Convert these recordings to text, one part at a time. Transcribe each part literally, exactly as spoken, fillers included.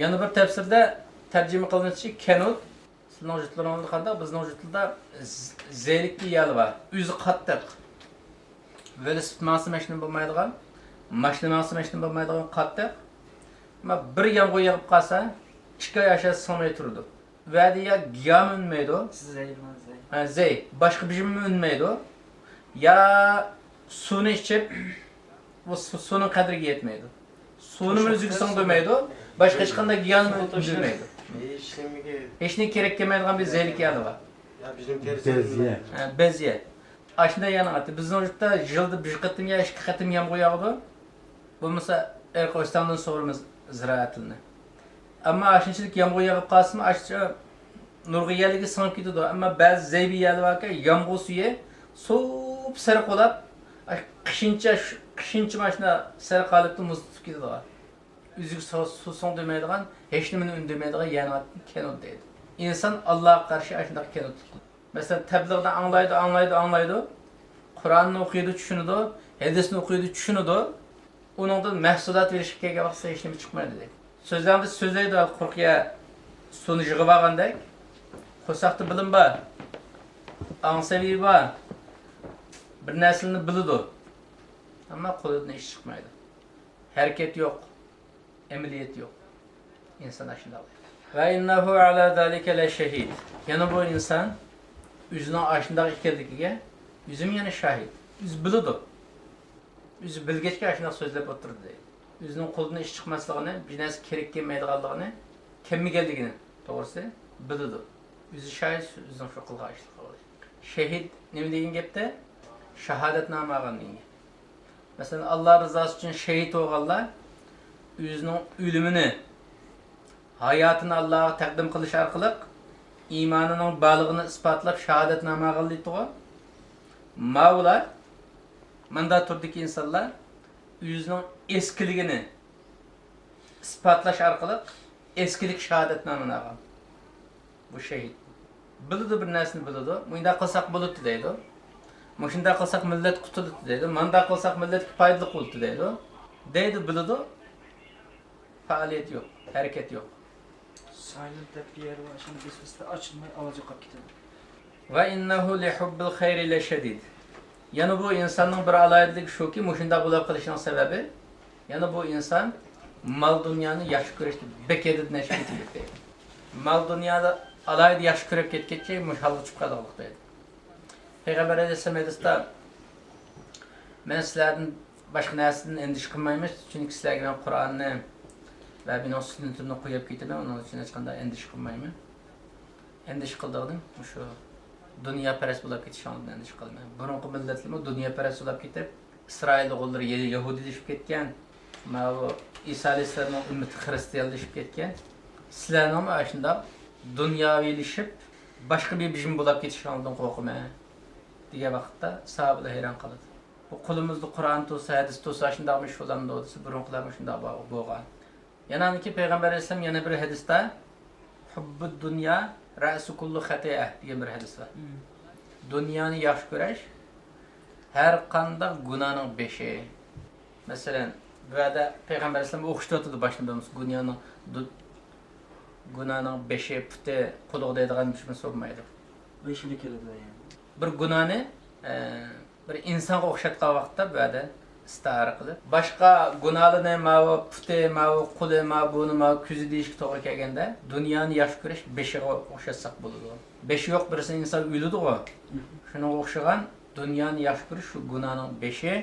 يەنە بىر تەپسىردە تەرجىمە قىلىنىشىچە، كەنۇت. سىلىنىڭ يۇرتلىرىڭىزدا قانداق؟ بىزنىڭ يۇرتلىرىدا ز-، زەيلىك دېگەن يەل بار. ئۆزى قاتتىق. ۋېلىسىپىت ماڭسا ماشىنا بولمايدىغان، ماشىنا ماڭسا ماشىنا بولمايدىغان قاتتىق. ئەمما بىر يامغۇر يېغىپ قالسا، ئىككى ئاي ئاشۇ سىڭمەي تۇرىدۇ. ۋەدە يا گىياھمۇ ئۈنمەيدۇ. سىز زەي دېمەڭ، زەي. ھە، زەي. باشقا بىر نېمىمۇ ئۈنمەيدۇ. يا سۇنى ئىچىپ، بۇ سۇ-، سۇنىڭ قەدرىگە يەتمەيدۇ. سۇنىمۇ ئۆزىگە سىڭدۈرمەيدۇ. باشقا ھېچقانداق گىياھنىمۇ ئۈندۈرمەيدۇ. ھېچ نېمىگە، ھېچ نېمە كېرەك كەلمەيدىغان بىر زەيلىك يەلى بار. يا بىزنىڭ تېرىسىمىز بەزىيە. ھە، بەزىيە. ئاشۇنداق يەلنىڭ ئاتى. بىزنىڭ يۇرتتا يىلدا بىر قېتىم يا ئىككى قېتىم يامغۇر ياغىدۇ. بولمىسا ئەرقوستاندىن سورىمىز زىرائەتلىنى. ئەمما ئاشۇنچىلىك يامغۇر يېغىپ قالسىمۇ، ئاشۇنچە نۇرغۇن يەرلەرگە سىڭىپ كېتىدۇ. ئەمما بەزى زەيبى يەرلەر باركەن، يامغۇر سۈيى سوپسېرىق بولاپ، قىشىنچە، قىشىنچە مانا شۇنداق سېرىق ھالەتتە مۇز تۇتۇپ كېتىدىغان. ئۆزىگە سۇ، سۇ سىڭدۈرمەيدىغان، ھېچنېمىنى ئۈندۈرمەيدىغان يەرنى كەنۇت دەيدۇ. ئىنسان ئاللاغا قارشى ئاشۇنداق كەنۇتلۇق. مەسىلەن، تەبلىغنى ئاڭلايدۇ، ئاڭلايدۇ، ئاڭلايدۇ. قۇرئاننى ئوقۇيدۇ، چۈشىنىدۇ، ھەدىسنى ئوقۇيدۇ، چۈشىنىدۇ. ئۇنىڭدىن مەھسۇلات ئېلىشقا كەلگەن ۋاقىتتا ھېچنېمە چىقمايدۇ دەيدۇ. سۆزلەڭدە سۆزلەيدۇ، قۇرۇق يا سۇنى يىغىۋالغاندەك. قورساقتا بىلىم بار، ئاڭ سەۋىيە بار، بىر نەرسىلەرنى بىلىدۇ. ئەمما قولىدىن ئىش چىقمايدۇ. ھەرىكەت يوق. ئەمەلىيەت يوق. ئىنسان ئاشۇنداق. ۋە ئىننەھۇ ئەلا زالىكە لەشەھىد. يەنە بۇ ئىنسان ئۆزىنىڭ ئاشۇنداق ئىكەنلىكىگە ئۆزىمۇ يەنە شاھىت. ئۆزى بىلىدۇ. ئۆزى بىلگەچكە ئاشۇنداق سۆزلەپ ئولتۇردى دەيدۇ. ئۆزىنىڭ قولىدىن ئىش چىقماسلىقىنى، بىر نەرسە كېرەك كەلمەيدىغانلىقىنى، كەلمىگەنلىقىنى توغرىسى بىلىدۇ. ئۆزى شاھىت ئۆزىنىڭ شۇ قىلغان ئىشلىرىغا. شەھىد نېمە دېگەن گەپتە؟ شاھادەتنامە ئالغان دېگەن گەپ. مەسىلەن، ئاللا رىزاسى ئۈچۈن شېھىت بولغانلار ئۆزىنىڭ ئۆلۈمىنى، ھاياتىنى ئاللاغا تەقدىم قىلىش ئارقىلىق ئىمانىنىڭ بارلىقىنى ئىسپاتلاپ شاھادەتنامە ئالغانلىقىغۇ. ماۋۇلار، ماندا تۇردىكى ئىنسانلار ئۆزىنىڭ ئەسكىلىكىنى ئىسپاتلاش ئارقىلىق ئەسكىلىك شاھادەتنامىنى ئالغان. بۇ شېھىت. بىلىدۇ، بىر نەرسىنى بىلىدۇ. مۇنداق قىلساق بولىدۇ دەيدۇ. مۇشۇنداق قىلساق مىللەت قۇتۇلىدۇ دەيدۇ. مانداق قىلساق مىللەتكە پايدىلىق بولىدۇ دەيدۇ. دەيدۇ، بىلىدۇ. پائالىيەت يوق، ھەرىكەت يوق. سايلېنت دەپ بىر يەر بار، ئىشىنى بېسىۋەتسە ئاچىلماي ئاۋاز يوقاپ كېتىدۇ. ۋە ئىننەھۇ لىھۇببىل خەيرى لەشەدىد. يەنە بۇ ئىنساننىڭ بىر ئالاھىدىلىكى شۇكى، مۇشۇنداق بولۇپ قېلىشىنىڭ سەۋەبى، يەنە بۇ ئىنسان مال دۇنيانى ياخشى كۆرۈشتە بەك ھەددىدىن ئاشىپ كېتىدۇ. مال دۇنيادا ئالاھىدە ياخشى كۆرۈپ كەتكەچكە مۇشۇ ھالغا چۈشۈپ قالىدىغانلىق دەيدۇ. پەيغەمبەر ئەلەيھىسسالام ھەدىستە، مەن سىلەردىن باشقا نەرسىدىن ئەندىشە قىلمايمەن، چۈنكى سىلەرگە مەن قۇرئاننى ۋە مېنىڭ سۈننىتىمنى قويۇپ كېتىمەن، ئۇنىڭ ئۈچۈن ھېچقانداق ئەندىشە قىلمايمەن. ئەندىشە قىلىدىغىنىم مۇشۇ دۇنياپەرەس بولاپ كېتىشىڭلاردىن ئەندىشە قىلىمەن. بۇرۇنقى مىللەتلەرمۇ دۇنياپەرەس بولاپ كېتىپ، ئىسرائىل ئوغۇللىرى يە-، يەھۇدىيلىشىپ كەتكەن، ماۋۇ ئىسا ئەلەيھىسسالامنىڭ ئۈممىتى خىرىستىيانلىشىپ كەتكەن. سىلەرنىڭمۇ ئاشۇنداق دۇنياۋىلىشىپ، باشقا بىر بېجىم بولاپ كېتىشىڭلاردىن قورقىمەن، دېگەن ۋاقىتتا ساھابىلەر ھەيران قالىدۇ. بۇ قولىمىزدا قۇرئان تۇرسا، ھەدىس تۇرسا، ئاشۇنداقمۇ شۇلامدۇ دېسە، بۇرۇنقىلارمۇ شۇنداق بار-، بولغان. يەنە ئاندىن كېيىن پەيغەمبەر ئەلەيھىسسالام يەنە بىر ھەدىستە، «ھۇببۇد دۇنيا رەئسۇ كۇللى خەتىئە» دېگەن بىر ھەدىس بار. مم. دۇنيانى ياخشى كۆرۈش ھەر قانداق گۇناھنىڭ بېشى. مەسىلەن، بۇ يەردە پەيغەمبەر ئەلەيھىسسالام ئوخشىتىۋاتىدۇ، باشتا بىلىمىز، دۇنيانىڭ دۇ-، گۇناھنىڭ بېشى، پۇتى، قۇلىقى دەيدىغان بىر نېمىسى بولمايدۇ. بېشىدا كېلىدۇ، يەنى. بىر گۇناھنى، ئە، بىر ئىنسانغا ئوخشاتقان ۋاقىتتا بۇ يەردە ئىستىئارە قىلىپ، باشقا گۇناھلارنى ماۋۇ پۇتى، ماۋۇ قولى، ماۋۇ بۇرنى، ماۋۇ كۆزى دېيىشكە توغرا كەلگەندە، دۇنيانى ياخشى كۆرۈش بېشىغا ئوخشاتساق بولىدۇ. بېشى يوق بىرسى ئىنسان ئۆلىدىغۇ. شۇنىڭغا ئوخشىغان دۇنيانى ياخشى كۆرۈش شۇ گۇناھنىڭ بېشى.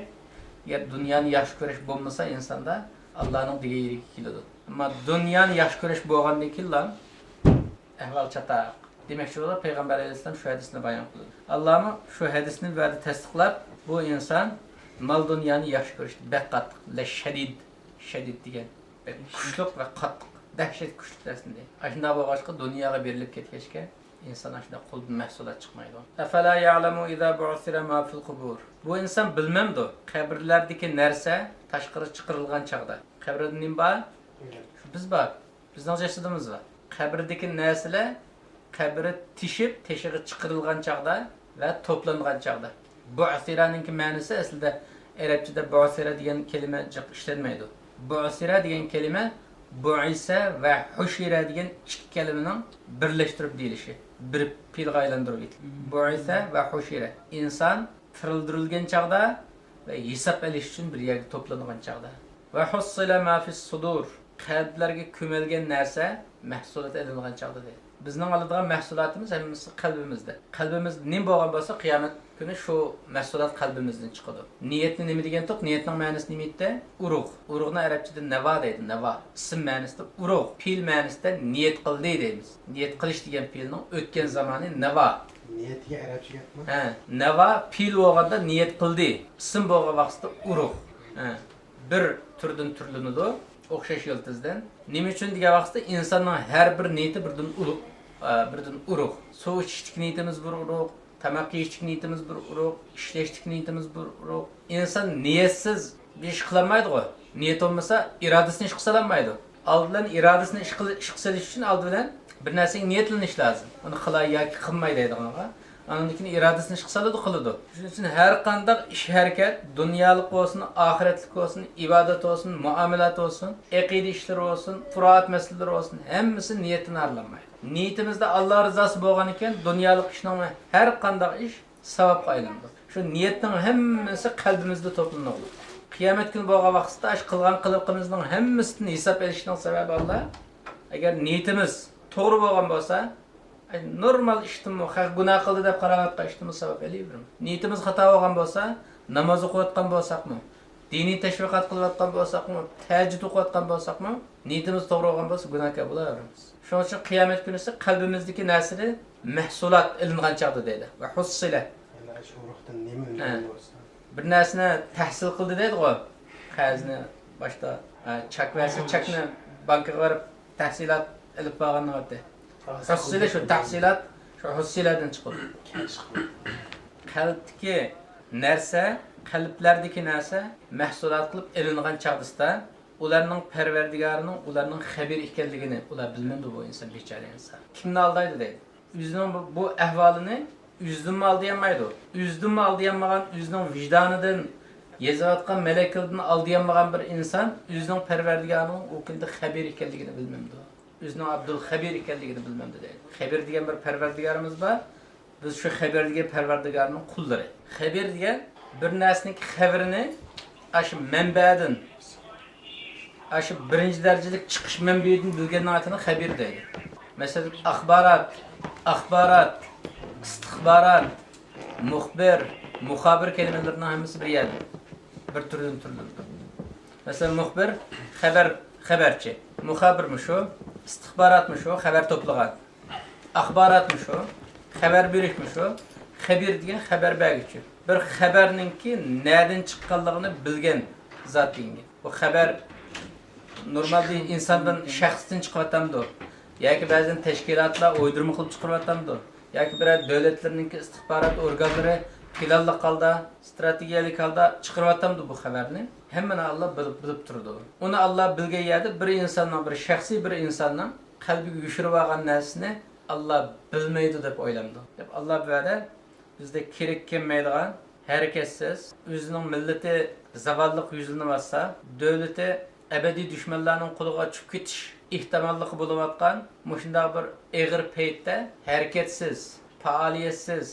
ئەگەر دۇنيانى ياخشى كۆرۈش بولمىسا، ئىنساندا ئاللانىڭ دېگەن يېرىگە كېلىدۇ. ئەمما دۇنيانى ياخشى كۆرۈش بولغاندىن كېيىنلا، ئەھۋال چاتاق. دېمەكچى بولغان پەيغەمبەر ئەلەيھىسسالام شۇ ھەدىسنى بايان قىلدى. ئاللامۇ شۇ ھەدىسنى بۇ يەردە تەستىقلاپ، بۇ ئىنسان مال دۇنيانى ياخشى كۆرۈشتە بەك قاتتىق، لەشەدىد، شەدىد دېگەن بەك كۈچلۈك ۋە قاتتىق، دەھشەت كۈچلۈك دەرسىدى. ئاشۇنداق بولغاچقا دۇنياغا بېرىلىپ كەتكەچكە ئىنسان ئاشۇنداق قولىدىن مەھسۇلات چىقمايدۇ. ئەفەلا يەئلەمۇ ئىزا بۇئسىرە ما فىل قۇبۇر. بۇ ئىنسان بىلمەمدۇ، قەبرىلەردىكى نەرسە تاشقىرى چىقىرىلغان چاغدا. قەبرىدە نېمە بار؟ شۇ بىز بار. بىزنىڭ جەسىتىمىز بار. قەبرىدىكى نەرسىلەر قەبرە تېشىپ، تېشىغا چىقىرىلغان چاغدا ۋە توپلانغان چاغدا. بۇئسىرانىڭكى مەنىسى ئەسلىدە ئەرەبچىدە بۇئسىرا دېگەن كەلىمە جىق ئىشلەنمەيدۇ. بۇئسىرا دېگەن كەلىمە بۇئىسە ۋە ھۇشىرە دېگەن ئىككى كەلىمىنىڭ بىرلەشتۈرۈپ دېيىلىشى. بىر پېئىلغا ئايلاندۇرۇپ ئېيتىلدى. بۇئىسە ۋە ھۇشىرە. ئىنسان تىرىلدۈرۈلگەن چاغدا ۋە ھېساب ئېلىش ئۈچۈن بىر يەرگە توپلانغان چاغدا. ۋە ھۇسسىلە ما فىس سۇدۇر. قەلبلەرگە كۆمۈلگەن نەرسە مەھسۇلات ئېلىنغان چاغدا دەيدۇ. بىزنىڭ ئالىدىغان مەھسۇلاتىمىز ھەممىسى قەلبىمىزدە. قەلبىمىزدە نېمە بولغان بولسا، قىيامەت كۈنى شۇ مەھسۇلات قەلبىمىزدىن چىقىدۇ. نىيەتنى نېمە دېگەنتۇق؟ نىيەتنىڭ مەنىسى نېمە ئىدى؟ ئۇرۇغ. ئۇرۇغنى ئەرەبچىدە نەۋا دەيدۇ، نەۋا. ئىسىم مەنىسىدە ئۇرۇغ، پېئىل مەنىسىدە نىيەت قىلدى دەيمىز. نىيەت قىلىش دېگەن پېئىلنىڭ ئۆتكەن زامانى نەۋا. نىيەت دېگەن ئەرەبچە گەپمۇ؟ ھە، نەۋا پېئىل بولغاندا نىيەت قىلدى. ئىسىم بولغان ۋاقتىدا ئۇرۇغ. ھە. بىر تۈردىن تۈرلىنىدۇ، ئوخشاش يىلتىزدىن. نېمە ئۈچۈن دېگەن ۋاقىتتا، ئىنساننىڭ ھەر بىر نىيىتى بىردىن ئۇلۇغ، ئە، بىردىن ئۇرۇغ. سۇ ئىچىشلىك نىيىتىمىز بىر ئۇرۇغ، تاماق يېيىشلىك نىيىتىمىز بىر ئۇرۇغ، ئىشلەشلىك نىيىتىمىز بىر ئۇرۇغ. ئىنسان نىيەتسىز بىر ئىش قىلالمايدىغۇ. نىيەت بولمىسا، ئىرادىسىنى ئىشقا سالالمايدۇ. ئالدى بىلەن ئىرادىسىنى ئىشقا، ئىشقا سېلىش ئۈچۈن ئالدى بىلەن بىر نەرسىگە نىيەتلىنىش لازىم. ئۇنى قىلاي ياكى قىلماي دەيدىغانغا. ئاندىن كېيىن ئىرادىسىنى ئىشقا سالىدۇ، قىلىدۇ. شۇنىڭ ئۈچۈن ھەر قانداق ئىش-ھەرىكەت، دۇنيالىق بولسۇن، ئاخىرەتلىك بولسۇن، ئىبادەت بولسۇن، مۇئامىلات بولسۇن، ئەقىدە ئىشلىرى بولسۇن، پۇرائەت مەسىلىلىرى بولسۇن، ھەممىسى نىيەتتىن ئايرىلالمايدۇ. نىيىتىمىزدە ئاللا رىزاسى بولغانىكەن، دۇنيالىق ئىشنىڭ ھەر قانداق ئىش ساۋابقا ئايلىنىدۇ. شۇ نىيەتنىڭ ھەممىسى قەلبىمىزدە توپلىنىدۇ. قىيامەت كۈنى بولغان ۋاقىتتا ئاشۇ قىلغان قىلىقىمىزنىڭ ھەممىسىدىن ھېساب ئېلىشنىڭ سەۋەبى ئاللا. ئەگەر نىيىتىمىز توغرا بولغان بولسا، ئەي، نورمال ئىشتىنمۇ، خەق گۇناھ قىلدى دەپ قاراۋاتقان ئىشتىنمۇ ساۋاب ئېلىۋېرىمىز. نىيىتىمىز خاتا بولغان بولسا، ناماز ئوقۇۋاتقان بولساقمۇ، دىنىي تەشۋىقات قىلىۋاتقان بولساقمۇ، تەھەججۇد ئوقۇۋاتقان بولساقمۇ، نىيىتىمىز توغرا بولغان بولسا، گۇناھكار بولۇۋېرىمىز. شۇنىڭ ئۈچۈن قىيامەت كۈنىسى قەلبىمىزدىكى نەرسىنى مەھسۇلات ئېلىنغان چاغدا دەيدۇ. ۋە ھۇسسىلە. يەنى شۇ ئۇرۇقتىن نېمە ھە. ئۈنگەن بولسا. بىر نەرسىنى تەھسىل قىلدى دەيدىغۇ. قەرزنى باشتا، ھە، چاك بەرسە، ئايرىلىش. چاكنى بانكىغا بېرىپ تەھسىلات ئېلىپ بارغاننىڭ ئاتى. ھۇسسىلە شۇ تەھسىلات، شۇ ھۇسسىلەدىن چىقىدۇ. كەش قىلىپ. قەلبتىكى نەرسە، قەلبلەردىكى نەرسە مەھسۇلات قىلىپ ئېلىنغان چاغدىسىدا، ئۇلارنىڭ پەرۋەردىگارىنىڭ ئۇلارنىڭ خەبىرى ئىكەنلىكىنى ئۇلار بىلمەمدۇ بۇ ئىنسان، بىچارە ئىنسان؟ كىمنى ئالدايدۇ دەيدۇ. ئۆزىنىڭ بۇ، بۇ ئەھۋالىنى ئۆزىدىنمۇ ئالدىيالمايدۇ. ئۆزىدىنمۇ ئالدىيالمىغان، ئۆزىنىڭ ۋىجدانىدىن، يېزىۋاتقان مەلەكىلىدىن ئالدىيالمىغان بىر ئىنسان ئۆزىنىڭ پەرۋەردىگارىنىڭ ئۇ كۈندە خەبىر ئىكەنلىكىنى بىلمەمدۇ؟ ئۆزىنىڭ ئابدۇل خەبىر ئىكەنلىكىنى بىلمەمدۇ دەيدۇ. خەبىر دېگەن بىر پەرۋەردىگارىمىز بار. بىز شۇ خەبەر دېگەن پەرۋەردىگارنىڭ قۇللىرى. خەبىر دېگەن بىر نەرسىنىڭكى خەۋىرىنى ئاشۇ مەنبەدىن، ئاشۇ بىرىنچى دەرىجىلىك چىقىش مەنبىيىدىن بىلگەننىڭ ئاتىنى خەبىر دەيدۇ. مەسىلەن، ئاخبارات، ئاخبارات، ئىستىخبارات، مۇخبىر، مۇخابىر كەلىمىلىرىنىڭ ھەممىسى بىر يەردە، بىر تۈردىن تۈرلىنىدۇ. مەسىلەن، مۇخبىر، خەۋەر، خەۋەرچى. مۇخابىرمۇ شۇ، ئىستىخباراتمۇ شۇ، خەۋەر توپلىغان. ئاخباراتمۇ شۇ، خەۋەر بېرىشمۇ شۇ، خەبىر دېگەن خەۋەر بەرگۈچى. بىر خەۋەرنىڭكى نەدىن چىققانلىقىنى بىلگەن زات دېگەن گەپ. بۇ خەۋەر نورمالدا ئىنساندىن، شەخستىن چىقىۋاتامدۇ؟ ياكى بەزىدە تەشكىلاتلار ئويدۇرما قىلىپ چىقىرىۋاتامدۇ؟ ياكى بىرەر دۆلەتلەرنىڭكى ئىستىخبارات ئورگانلىرى پىلانلىق ھالدا، ئىستراتېگىيەلىك ھالدا چىقىرىۋاتامدۇ بۇ خەۋەرنى؟ ھەممىنى ئاللا بىلىپ، بىلىپ تۇرىدۇ. ئۇنى ئاللا بىلگەن يەردە بىر ئىنساننىڭ، بىر شەخسىي بىر ئىنساننىڭ قەلبىگە يوشۇرۇۋالغان نەرسىسىنى ئاللا بىلمەيدۇ دەپ ئويلامدۇ. دەپ ئاللا بۇ يەردە بىزدە كېرەك كەلمەيدىغان، ھەرىكەتسىز، ئۆزىنىڭ مىللىتى زاۋاللىققا يۈزلىنىۋاتسا، دۆلىتى ئەبەدىي دۈشمەنلەرنىڭ قولىغا چۈشۈپ كېتىش ئېھتىماللىقى بولۇۋاتقان مۇشۇنداق بىر ئېغىر پەيتتە ھەرىكەتسىز، پائالىيەتسىز،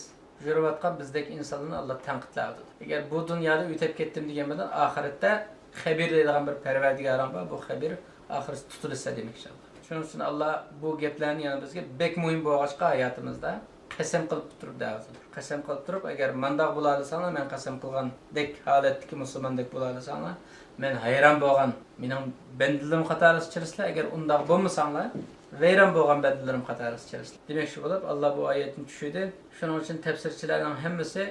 يۈرۈۋاتقان بىزدەك ئىنسانلارنى ئاللا تەنقىدلەۋاتىدۇ. ئەگەر بۇ دۇنيادا ئۆتۈپ كەتتىم دېگەن بىلەن، ئاخىرەتتە خەبىر دەيدىغان بىر پەرۋەردىگارىڭ بار، بۇ خەبىر ئاخىرسى تۇتۇلىسا دېمەكچى ئاللا. شۇنىڭ ئۈچۈن ئاللا بۇ گەپلەرنى يەنە بىزگە بەك مۇھىم بولغاچقا ھاياتىمىزدا قەسەم قىلىپ تۇرۇپ دەۋاتىدۇ. قەسەم قىلىپ تۇرۇپ، ئەگەر مانداق بولالىساڭلار، مەن قەسەم قىلغاندەك ھالەتتىكى مۇسۇلماندەك بولالىساڭلار، مەن ھەيران بولغان، مېنىڭ بەندىلىرىم قاتارىسىغا كىرىسىلەر، ئەگەر ئۇنداق بولمىساڭلار، ۋەيران بولغان بەندىلىرىم قاتارىسىغا كىرىسىلەر دېمەكچى بولۇپ، ئاللا بۇ ئايەتنى چۈشۈردى. شۇنىڭ ئۈچۈن تەپسىرچىلەرنىڭ ھەممىسى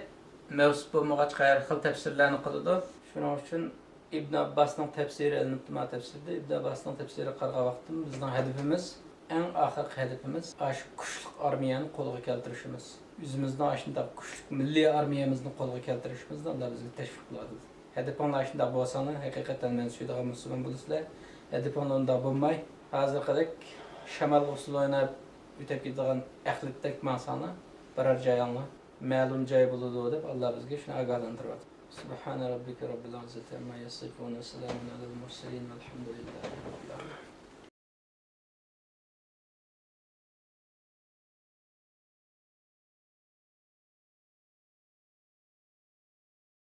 مەۋسۇپ بولمىغاچقا ھەر خىل تەپسىرلەرنى قىلىدۇ. شۇنىڭ ئۈچۈن ئىبن ئابباسنىڭ تەپسىرى ئېلىنىپتۇ ما تەپسىردە. ئىبن ئابباسنىڭ تەپسىرىگە قارىغان ۋاقىتتا بىزنىڭ ھەدىپىمىز، ئەڭ ئاخىرقى ھەدىپىمىز ئاشۇ كۈچلۈك ئارمىيەنى قولغا كەلتۈرۈشىمىز. ئۆزىمىزنىڭ ئاشۇنداق كۈچلۈك مىللىي ئارمىيەمىزنى قولغا كەلتۈرۈشىمىزنى ئاللا بىزگە تەۋپىق قىلىۋاتىدۇ. ھەدىپىڭلار ئاشۇنداق بولساڭلار، ھەقىقەتەن مەن سۆيىدىغان مۇسۇلمان بولىسىلەر. ھەدىپىڭلار ئۇنداق بولماي، ھازىرقىدەك شامالغا ئۇسسۇل ئويناپ ئۆتۈپ كېتىدىغان ئەخلەتتەك ماڭساڭلار، بارار جايىڭلار مەلۇم جاي بولىدۇ دەپ، ئاللا بىزگە شۇنى ئاگاھلاندۇرۇۋاتىدۇ. سبحان ربك رب العزة عما يصفون، وسلام على المرسلين، والحمد لله رب العالمين.